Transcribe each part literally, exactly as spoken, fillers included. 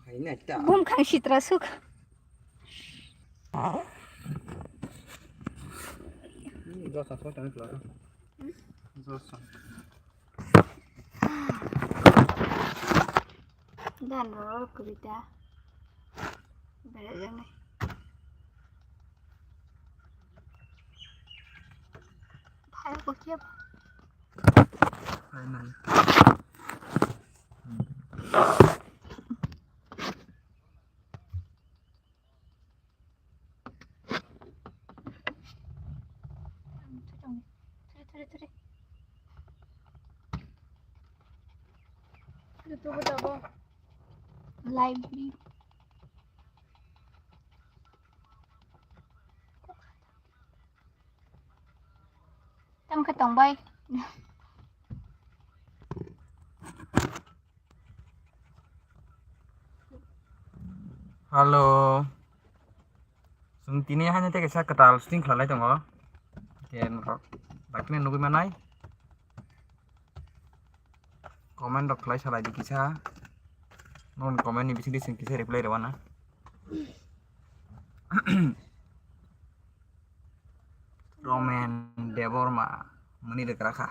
Bumkhang sitra suk. Dan ro kurita. Berajaknai. Phai ko kya? Phai nai. Thuri, thuri, thuri. Live ni. Tamo khe tongbai. Hello. Chwng tini haino tei kaisa kwtal shooting khlai tongo. Ke norok dakti nugwi manai. Comment rok khlai salai di kisa. Non comment ni bising di chwng kisa reply rwna. Romen Debbarma mani de krakha.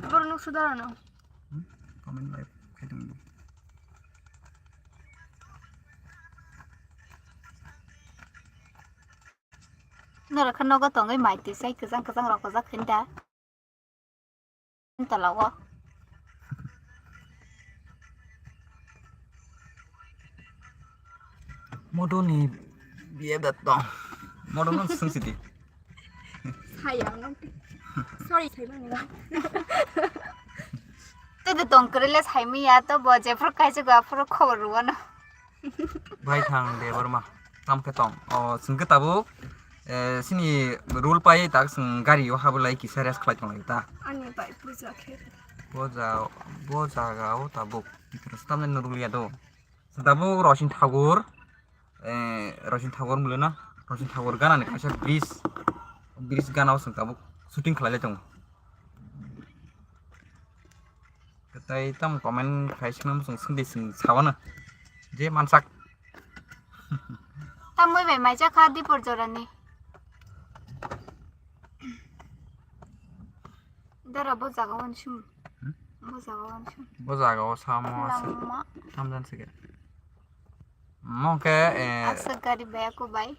Borok nuk sudara no. Hmm? Comment live khai tong. Norok khe nogo tongwi mai twi sai kwchang kwchang rok kwchak khin da. Tola o. Modo ni biye da tong. Modo no sung siti. Sayang no. Sorry, sayang no. Tei de tong kwrwi le saimanya to bo jephuru kaisa gwa phuru khobor rwano. Bai thang Debbarma. Tam khe tong. O, chwng khe tabuk, eh, sini rule pai tak chwng gari o habulai kisa rest khlai tong lai ta. Ani bai puja khe. Bo ja, bo jaga o tabuk. Tamni rule ya do. Tabuk Rosing Thakur, eh, Rosing Thakur muli na. Rosing Thakur gana ni kaisa bridge. Bridge gana o chwng tabuk shooting khlai lai tongo. Kwtai tamo comment khai sima muchung swngdi swng sawana. Je mansak. Tamoi bai mai jakha Dipor jorani. Dara bo jaga wan sum. Hmm? Bo jaga wan sum. Bo jaga o samo asa. Langma. Samjan sige. Mo khe, eh, aswk gari bai ako bai.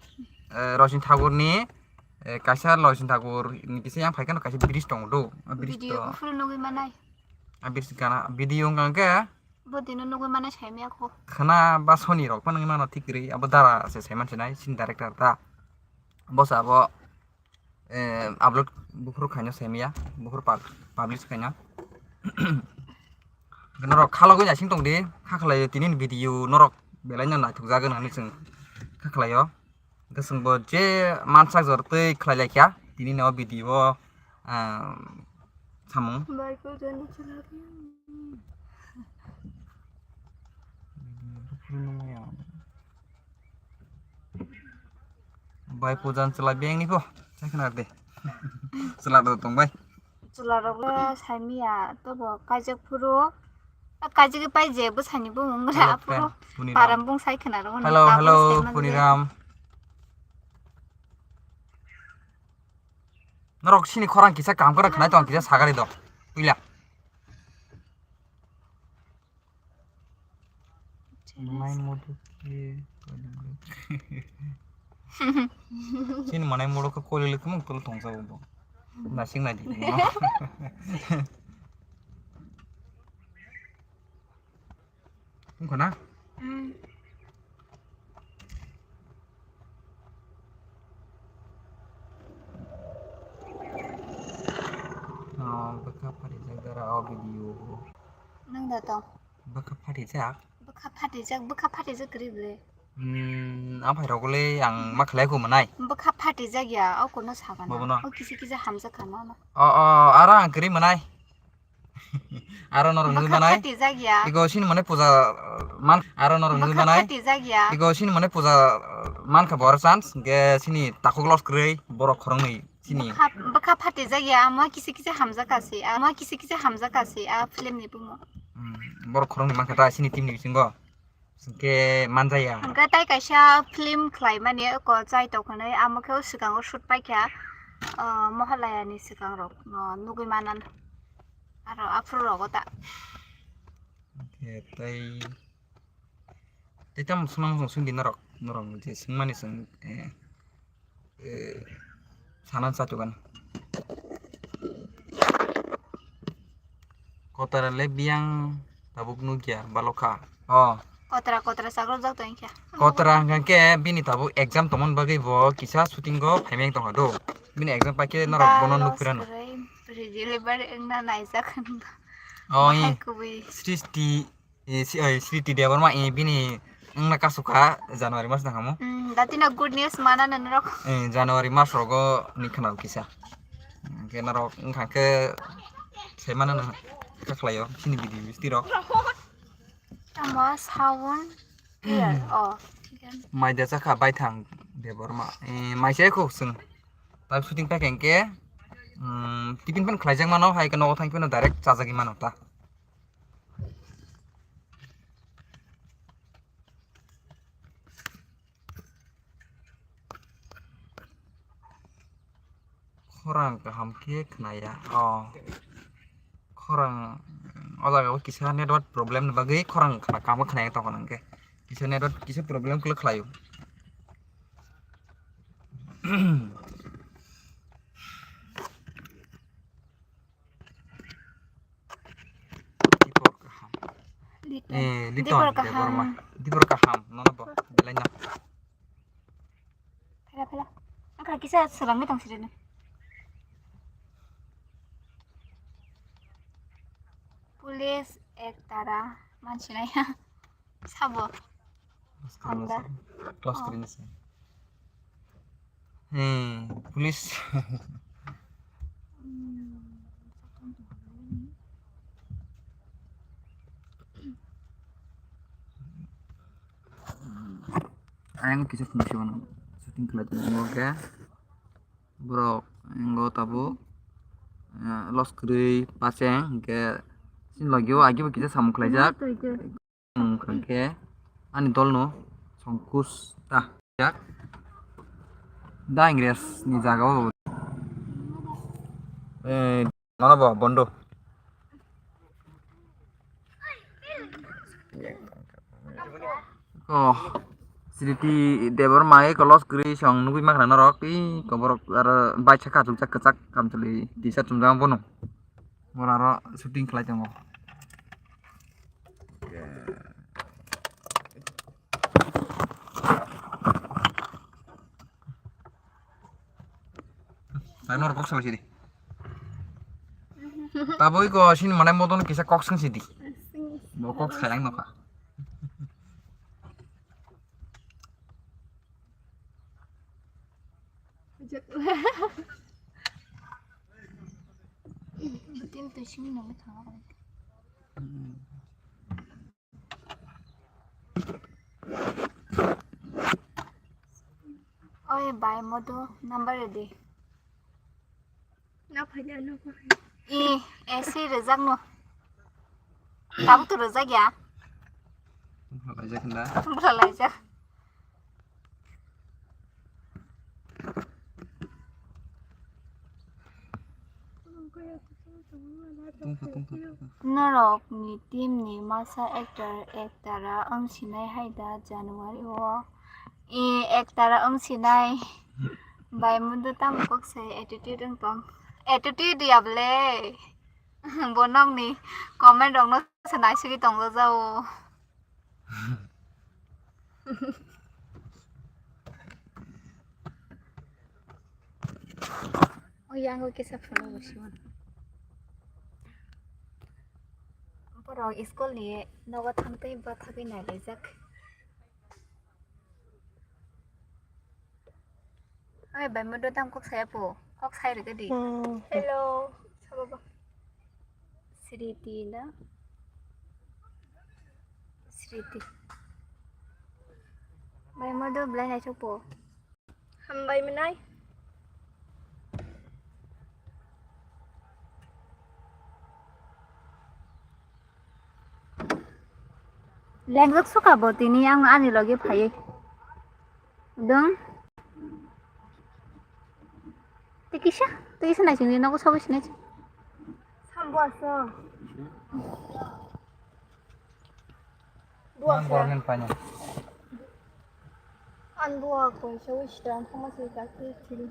Eh, Rosing Thakur ni, eh, kaisa Rosing Thakur ni kisa yang phaikhe no kaisa bridge tongo do. A bridge video to. Kuphuru nugwi manai. A bridge gana, video wngkha khe. Bo dino nugwi manai saimaya kho. Khana ba soni rok phano wngwi mano thik kwrwi. Abo dara se saiman sinai, sini director ta. Bo se abo eh, upload buphuru khaina saimaya, buphuru pub-, publish khaina. Norok khalogwi naising tongdi, kha khlai tini ni video norok belai no naithok jagwi hinwi chwng kha khlaio. Hwnkhe chwngbo je mansak jor twi khlai laikha tini ni o video o, ah, samung. Bai pujan chwla beng ni pho. Sai khna de. Chwla do tong bai. Chwla rok le saimaya to bo kaijak phuru. Kaijak pai je bwsani bumung ra phuru. Param bung sai khna ro. Hello, hello, Puniram. Norok sini khorang kisa kaham khorang khnai tong kisa sagari do. Puila. Manai modo khe. Chini manai modo khe koli le kumung tolo tongsa bo. Nasing nai di. Wngkha na? Oh, bwkha phatijak dara o video. Nang da tong. Bwkha phatijak? Bwkha phatijak, bwkha phatijak kwrwi ble. Hmm, aphai rok le ang ma khlai kho manai. Bwkha phatijak ya, o kono saga na. Bobo no. O kisa kisa hamjak kha no. O, o, aro ang kwrwi manai. Aro norok nugwi manai. Bwkha phatijak ya. Ego sini mane puja, uh, man, aro norok nugwi manai. Bwkha phatijak ya. Ego sini mane puja, uh, man kha bor chance, ge sini takhuk los kwrwi, borok khoroknwi. Sini. Bwkha, bwkha phatijak ya, amo kisa kisa hamjak kasi, amo kisa kisa hamjak kasi, a film ni bumo. Hmm, borok khoroknwi mankha ta chini team ni bisingo. Hwnkhe manjaya. Hwnkhe tai kaisa film khlaimani oko chai tongkha nai, amo khe o swkango shoot paikha, ah, Mohalaya ni swkangrok no nugwi mananw. Aro aphuru rogo ta. Hwnkhe tai, tai tamo swngna muchung swngdi norok, norok je swngmani chwng, eh, eh, sana chachugan. Kotara le biyang tabuk nukya balokha. Oh. Kotra kotra sagrok jak tong kha. Kotra hwnkha khe bini tabuk exam tongmani bagwi bo kisa shooting o phaimeng tongkha do. Bini exam paikhe norok bono nukphira no. Delivery wngna naijak. Oh, bahai eh, kubui. Srishti, eh, si-, eh, Sriti Debbarma, eh, bini wngna kasukha January mas nangkhamu. Hmm, datino good news mana norok. Eh, January mas rogo ni khna kisa. Hwnkhe norok wngkha khe sai mana nang kha khlaio chini video bisti rok. Tamo sabun. Iya, oh, thik ase. Mai de chakha baithang Debbarma. Eh, mai se kho chwng. Tai shooting paikha hwnkhe, mm, tiffin phan khlaijak mano, hai khe nogo thang phano direct chajagwi mano ta. Khorang kaham khe khnaya. Oh. Khorang o jaga o kisa network problem ni bagwi khorang khna-, kaham khe khnaya tongkha nang khe. Kisa network kisa problem khlai khlaio. Dipor kaham. Liton. Eh, Liton, Dipor kaham. Debbarma. Dipor kaham. Nono bo, belai no. Phela, phela. Angkha kisa swrangwi tong sirene. Police ek tara mansinai. Sabo. Close screen Honda. Close screen se. Hmm, police. Ayang kisa phunukse mano shooting khlai tongo, omo khe borok wngkha tabuk, eh, los kwrwi pacheng, hwnkhe chini logio agibo kisa samung khlaijak. Wngkha khe ani dolno songkusta jak. Da Ingres ni jaga o. Eh, nono bo bondo. Oh, Sriti Debbarma eko los kwrwi song nugwi mankha norok, tei koborok aro baisa kachuk jak kwchak kamchwlwi tisa chumjak bono. Boro aro shooting khlai tongo. Nai norok kok salai sidi. Tabuk iko sini manai modon kisa kok swng sidi. Bo kok sai lang nokha. Tin twi simi nangwi thangna. Oi bai modo number redi. Na phai na no ko. I esi rejak no. Tabu to rejak ya. Bwla laijak hwnda. Bwla laijak. Tungkha, tungkha, tungkha. Norok ni team ni masa actor, actor a wng sinai hai da January o. I actor a wng sinai. Bai mudu tamo kok sai attitude wng tong. Attitude ya ble. Bo nokni comment rokno se naisugwi tongjak jao. O yango kisa phone bo simon. Borok school ni nogo thangtwi bathagwi nailaijak. Oi, bai modo tam kok saya po. Kok sai rega di. Hmm. Hello. Sabo ba. Sriti na. Sriti. Bai modo belai naithok po. Hambai manai. Lengjak suka bo tini ang ani loge phaiwi. Dong. Tei kisa, tei kisa naisingni nogo sobo sinai. Sambo aso. Dua Ang se. Borok ni paina. Ang dua koi se wi sitra ang thoma se ka ki chiri.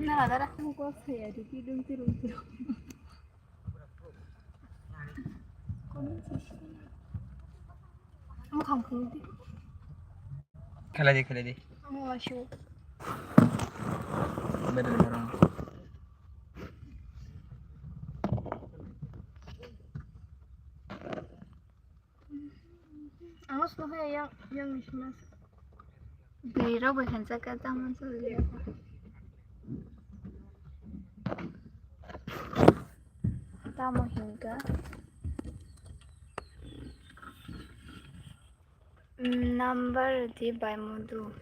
Na dara. Ang ko se ya di ki dum ti rum ti rum. Khelai di, khelai di. Medal barang. Ang snohai yang, yang ni sima. Bwrwi rok bai khensa khe tamo choli ya. Tamo hinkha. Number di bai mudu.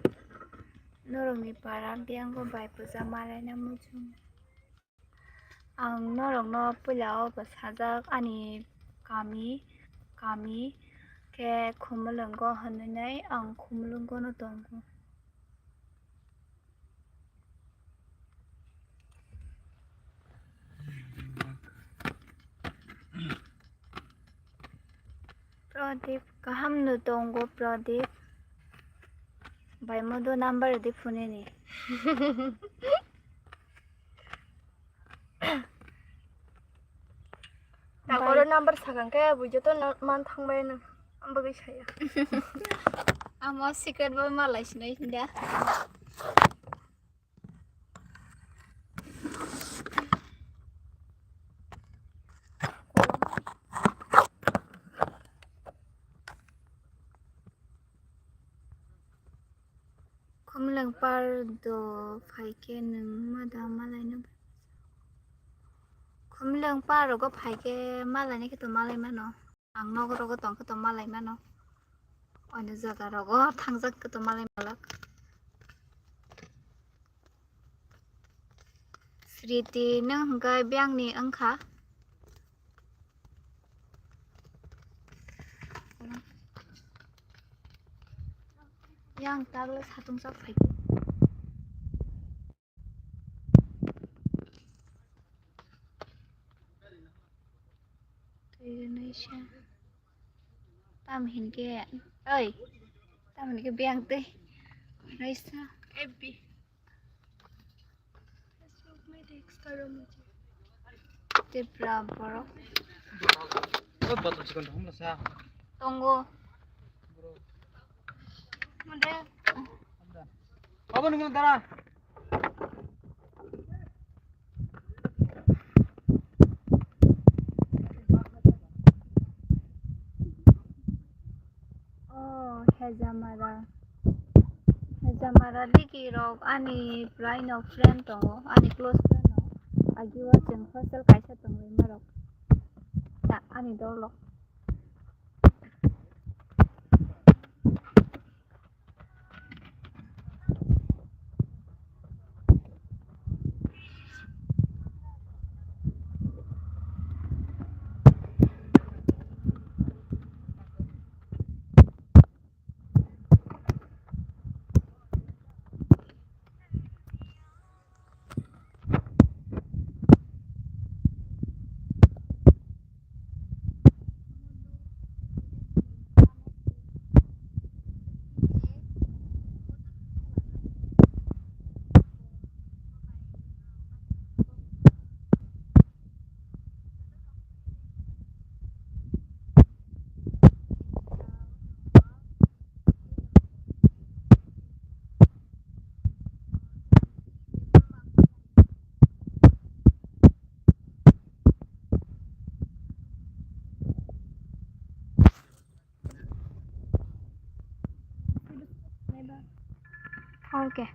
Norokni para biyang bo bai puja malaina muchung. Ang norokno puila o bo sajak ani kami, kami khe Khumulwngo hinwi nai ang Khumulwngono tongo. Pradip, kaham no tongo Pradip. Bai mudu number di phunini. Takoro number sakang khe bui joto no man thangbai no. Ang bagwi saya. Amo secret bo malai sinai da. Khumlwng par do phai khe nwng ma da malaina. Khumlwng par rogo phai khe malaina khe to malai mano. Ang nogo rogo tong khe to malai mano. Oino jaga rogo thangjak khe to malai malak. Sriti, nwng hwnkhe biyangni wngkha? Yang tagla satung sak phai. Twi rwnaisa. Tam hinkhe, oi, tam hinkhe biyang twi rwnaisa. Happy. Tipra borok. Oi, botol chikon thumla sa. Tongo. Mode. Abo nungni dara. Oh, Hejamara. Hejamara digi rok ani prai no friend tongo, ani close friend no. Agi o chwng hostel kaisa tongwi marok. Ta ani dol rok. Okay.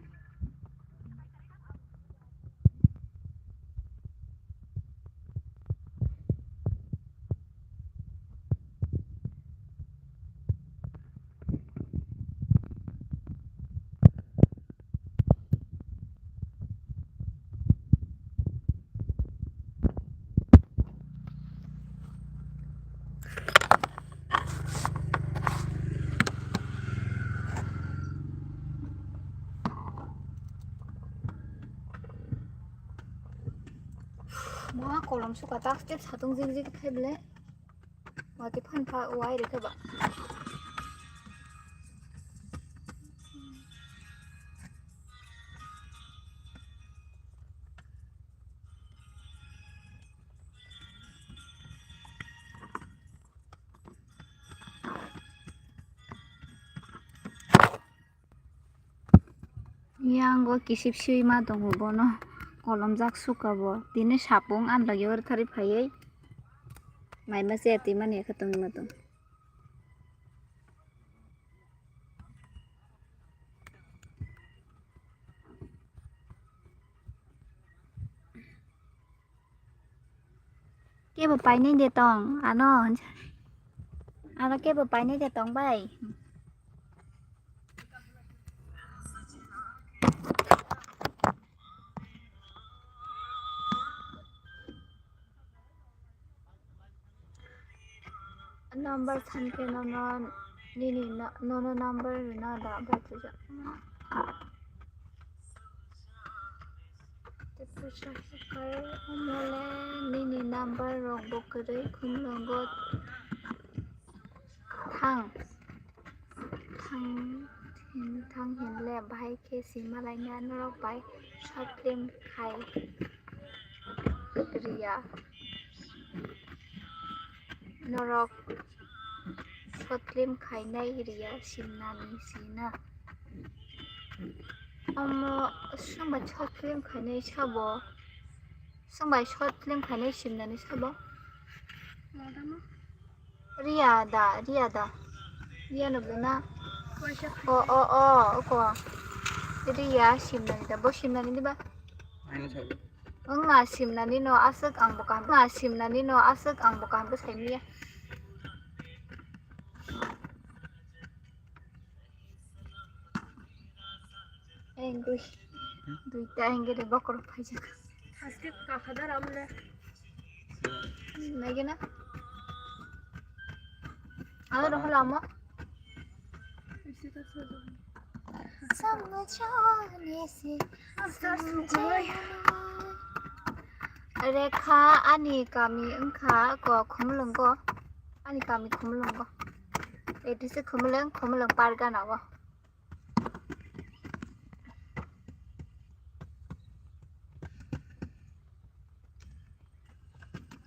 Ma kolom suka tak step satung jik jik khai bele. Wati phan pha wai rikhe ba. Yango kisip siwi ma tongo bono kolomjak suka bo. Tini sapung ani lagi oro thari phaiwi maima chaya twi mani khe tongwi ma tong. Kebo painai de tong, ano, ano kebo painai de tong bai. Number sankhe nono nini na-, nono number rina da bai puja. Te puja khe kai omole nini number rok bo kwrwi khumlwngo thang. Thang hin, thang hinle bahai khe sima laina norok bai short film khai riya. Norok short film khainai riya simnani sina. Omo swngbai short film khainai sabo. Swngbai short film khainai simnani sabo. Riya da, Riya da. Riya no buna. O, o, o, oko. Riya simnani da. Bo simnani diba? Wngma simnani no aswk ang bo kaham. Wngma simnani no aswk ang bo kaham khe saimanya. Engui. Duita engui de bokorok phaijak. Haske kakhadar amle. Naigena. Alo rohol amo. Samajhane se. Rekha ani kami wngkha ko Khumulwngo. Ani kami Khumulwngo. Edrese Khumulwng, Khumulwng pargana o.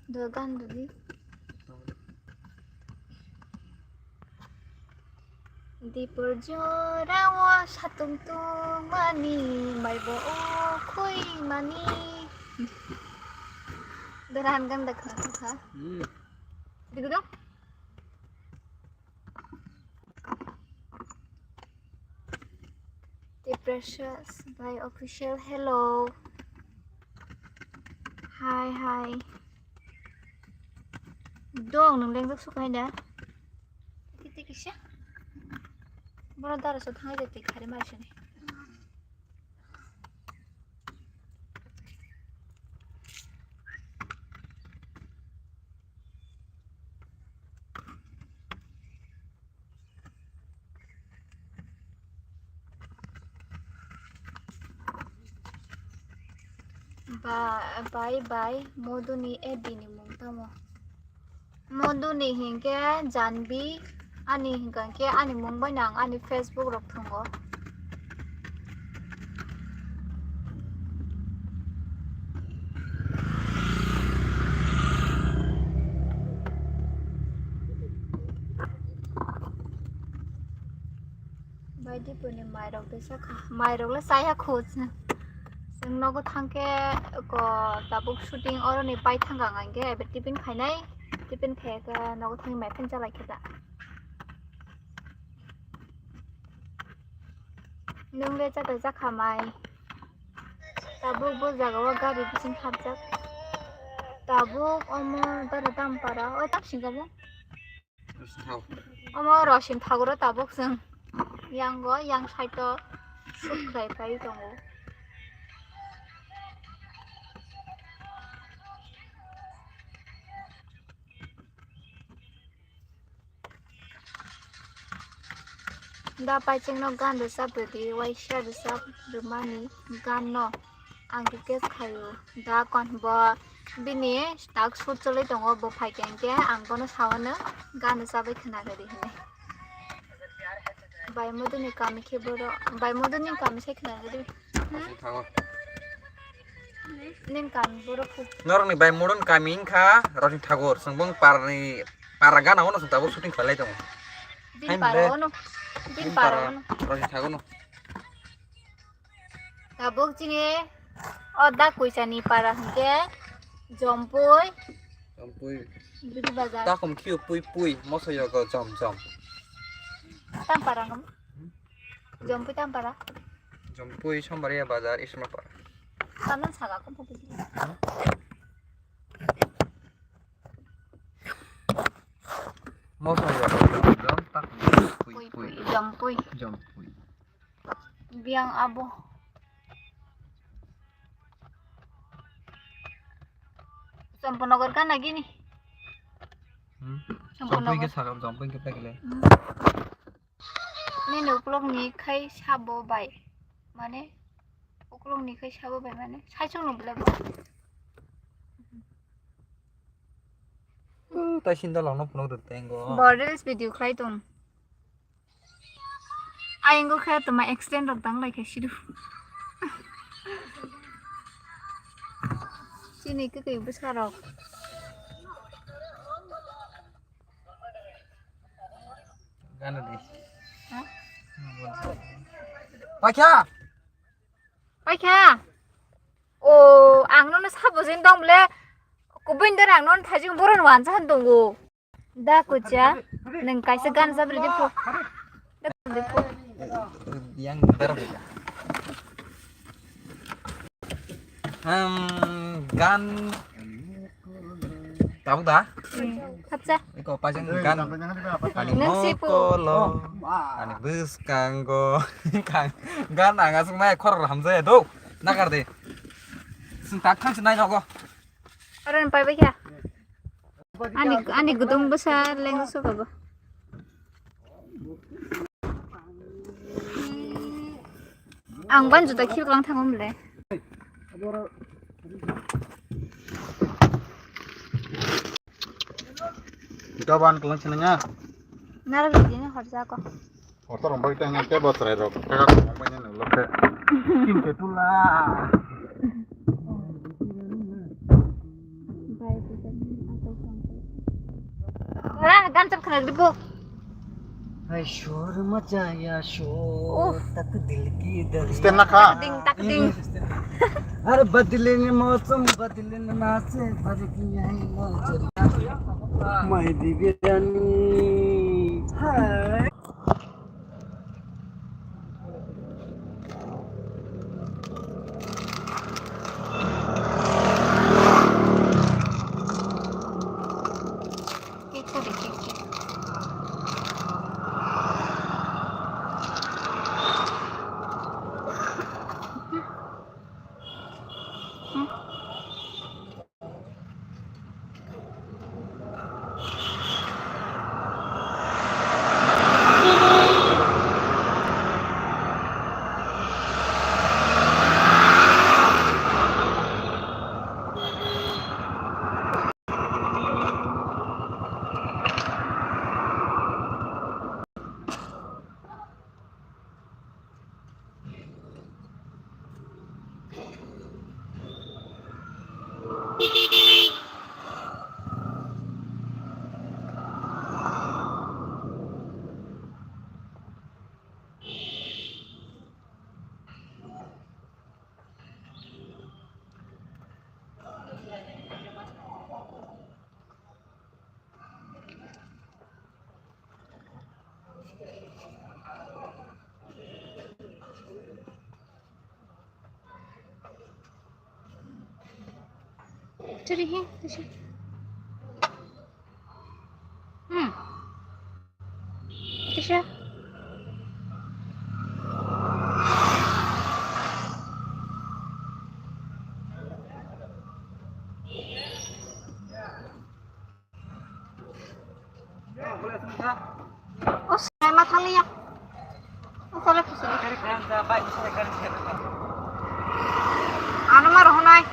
Do gan rwdi. Dipor jorao satung tungmani, maibo o khuimani. Doran gan da khna kha. Hmm. Dikdo? Depression by official. Hello. Hi, hi. Dong, nung leng sok hai da. Tiki tiki sha. Bono dara so thang jati khari mar sini. Ba-, bai, bai, Moduni F B ni mung tamo? Moduni hinkhe Janbi, ani hinkhe ani mung bai nang ani Facebook rok thwngo. Baidipuni mairok de sakha. Mairok le chaya khu. Chwng nogo thangkhe ko tabuk shooting oroni pai thangkha ang khe ebe tiffin khainai. Tiffin khaya khe nogo thangwi mai phai chalai khe da. Nwng le chata jakha mai. Tabuk bo jaga o gari bising hapjak. Tabuk omo dara dampara. O tak singkamo. Omo rosim phaguro tabuk chwng. Yango, yang side o shoot khlai phai tongo. Da paichengno gan rwchap rwdi, waisa rwchap rwmani ganno ang request khaio. Da kon bo Bini tak shoot choloi tongo, bo phaikha hinkhe ang bono sawano gana chabai khna rwdi hinwi. Bai modoni kami khe borok, bai modoni kami se khna rwdi. Hmm? Thango. Nini kami borok khe. Norokni bai modon kami wngkha Rosing Thakur, chwng bong parni para gana ono chwng tabuk shooting khlai tongo. Bini para ono, bini para ono. Rosing Thakur no. Tabuk chini o da kuisani para hinkhe Jompui. Jompui. Bidi bazar. Takhum khiu pui pui, moso yogo jom jom. Tampara ngam. Jompui Tampara. Jompui Sombaria bazar, Ismapara. Taman saga ko phuti. Moso yogo jom jom, takhum khiu pui pui. Jompui. Jompui. Biang abo. Champanagar gana gini. Hmm? Champanagar. Champui ke sagam, champui ke pekle. Hmm. Nini ukulok ni khai sabo bai. Mane, ukulok ni khai sabo bai mane. Sai chung nung bela bo. Uh, tai sinda longno phunuk rwk tengo. Bo reels video khlai tong. Ayang khe toma accident rok tang lai khe sidu. Chini kwkwi bwsa rok. Gana di. Ha? Paikha. Paikha. O, ang nono sabo jin dong bole. Kubun der ang nono thajing boron wan jahan tongo. Da kucha, neng kaisa gan jabri di po. Da di po. Yang dar. Hmm, gan. Tahu da? Hmm, khapsa. Iko pajang gan. Ani neng si po. Mokolo. Ani bwskango. Gan ang asuk mai khor hamjaya do. Nakar de. Sing tak thang sinai nogo. Aro ni pai bai kha. Ani, ani gudung bwsa leng suka bo. Ang ban juta khil klang thango mle. Ito ban klang sinanga. Nara bidini horja ko. Orta rong bai tang ke botrai rok kaka kong bai nang lo ke. Kim ke tula. Ah, gan chap khana gribo. Hai shor machaya shor tak dil ki dari. Stand na kha. Ding tak ding. Har badle ne mausam badle ne nache bar ki yahi nache. Mai dibe rani. Hai. Tiri hi, tisi. Hmm. Tisa. O sai ma thang ya. O sale khusini. Ano ma rohonai.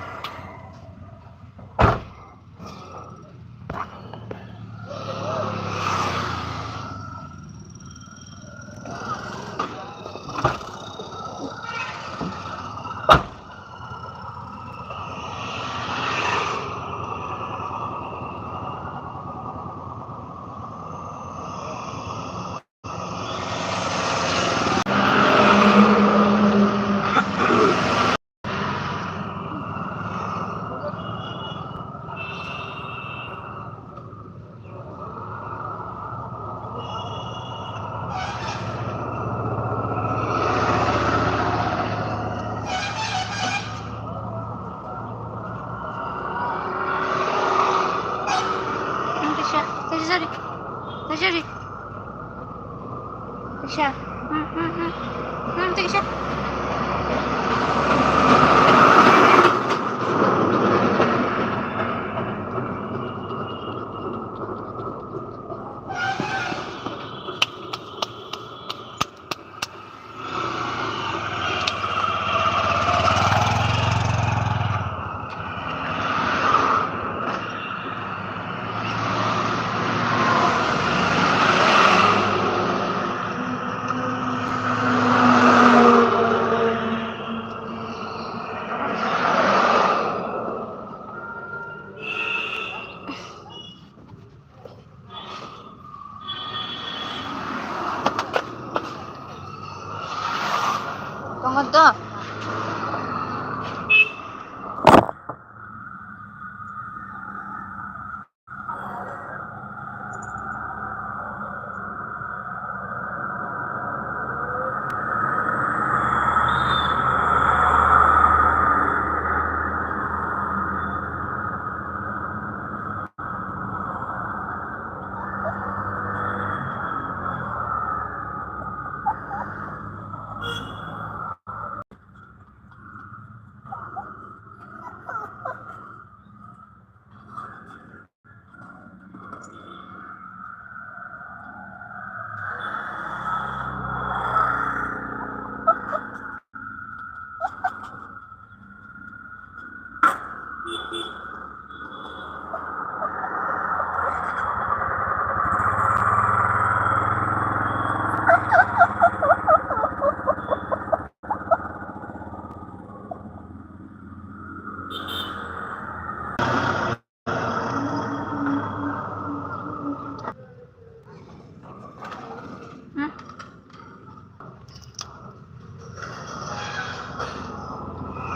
Sorry. Sorry. Isa. Hmm, hmm, hmm. Hmm, ito isa. Tongo to.